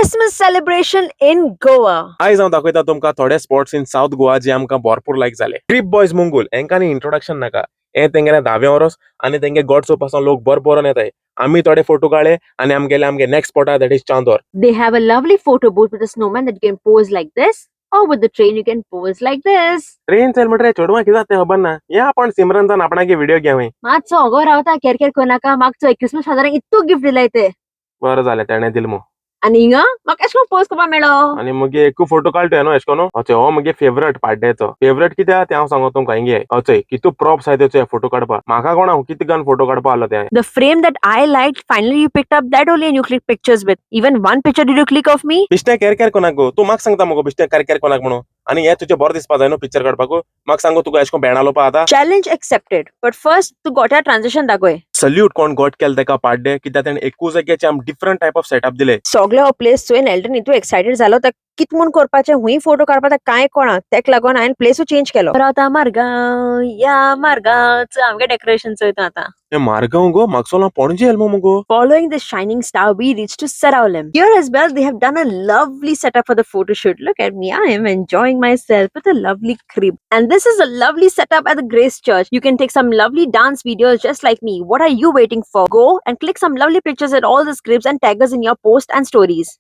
Christmas celebration in Goa. आयज हांव दाखयता तुमकां थोडे स्पॉट्स इन साऊथ गोवा जे आमकां भरपूर लायक जाले. ट्रीप बॉयज मुंगूल हेंकां इंट्रोडक्शन नाका. हे तेंगेले धावे वरोस आनी तेंगे गोड पासून लोक बरो बरोन येताय. आमी थोडे फोटो काडले आनी आमगेले आमगे next स्पॉटा, that is Chandor. They have a lovely photo booth with a snowman that you can pose like this, or with the train you can pose like this. Train चल म्हणटर चेडवां कितें जाता तें खबर ना. हे आपण सिमरनसान आपणागे व्हिडिओ घेवं. मातसो अगो रावता, केर केर करनाका. मागचो क्रिसमस फादराक इतू गिफ्ट दिलाय ते. बरं जालें तेणें दिल मू. आनी हिंगा म्हाका एशें पोज करपाक मेळो. आनी मगे एकू फोटो काडटो न्हू एशे कोन. अचय हो मगे फेवरेट, पाड्ड्याचो फेवरेट कित्याक तें हांव सांगो तुमकां. हिंगे अचय कितू प्रॉप्स आहाय तेचे फोटो काडपाक. म्हाका कोणा कितें गन फोटो काडपा आलो ते. The frame that I liked, finally you picked up that only and you click pictures with. Even one picture did you click of me? बिश्टे केर केर कोणाक गो? तूं म्हाका सांगता मगो बिश्टे केर केर कोणाक म्हणून. आनी हे तुजें बरें दिसपा जाय न्हू पिक्चर काडपाक. म्हाका सांगो तुका एशे कोन बेणां लोपा आतां. Challenge accepted. But first, तूं गोट्या ट्रान्झिशन दाखय. सल्यूट कोण गोट केले तेका पाड्डे, कित्याक तेणें एकू जाग्याचे आम डिफरंट टायप ऑफ सेटअप दिले. सगळे हो प्लेस चोयन एल्डन इतू एक्सायटेड जालो, ताका कित म्हूण करपाचें, हुंय फोटो काडपा ताका कांय कळना. तेका लागून हांवें प्लेसूय चेंज केलो. रावता मारगांव, या मारगांव आमगे डेकोरेशन चोयता आतां. हे मारगांव गो, म्हाका सोला पणजे येयलो मुगो. Following this shining star, we reached to Seraulim. Here as well, they have done a lovely setup for the photo shoot. Look at me, I am enjoying myself with a lovely crib. And this is a lovely setup at the Grace Church. You can take some lovely dance videos just like me. What are you waiting for? Go and click some lovely pictures at all the cribs and tag us in your post and stories.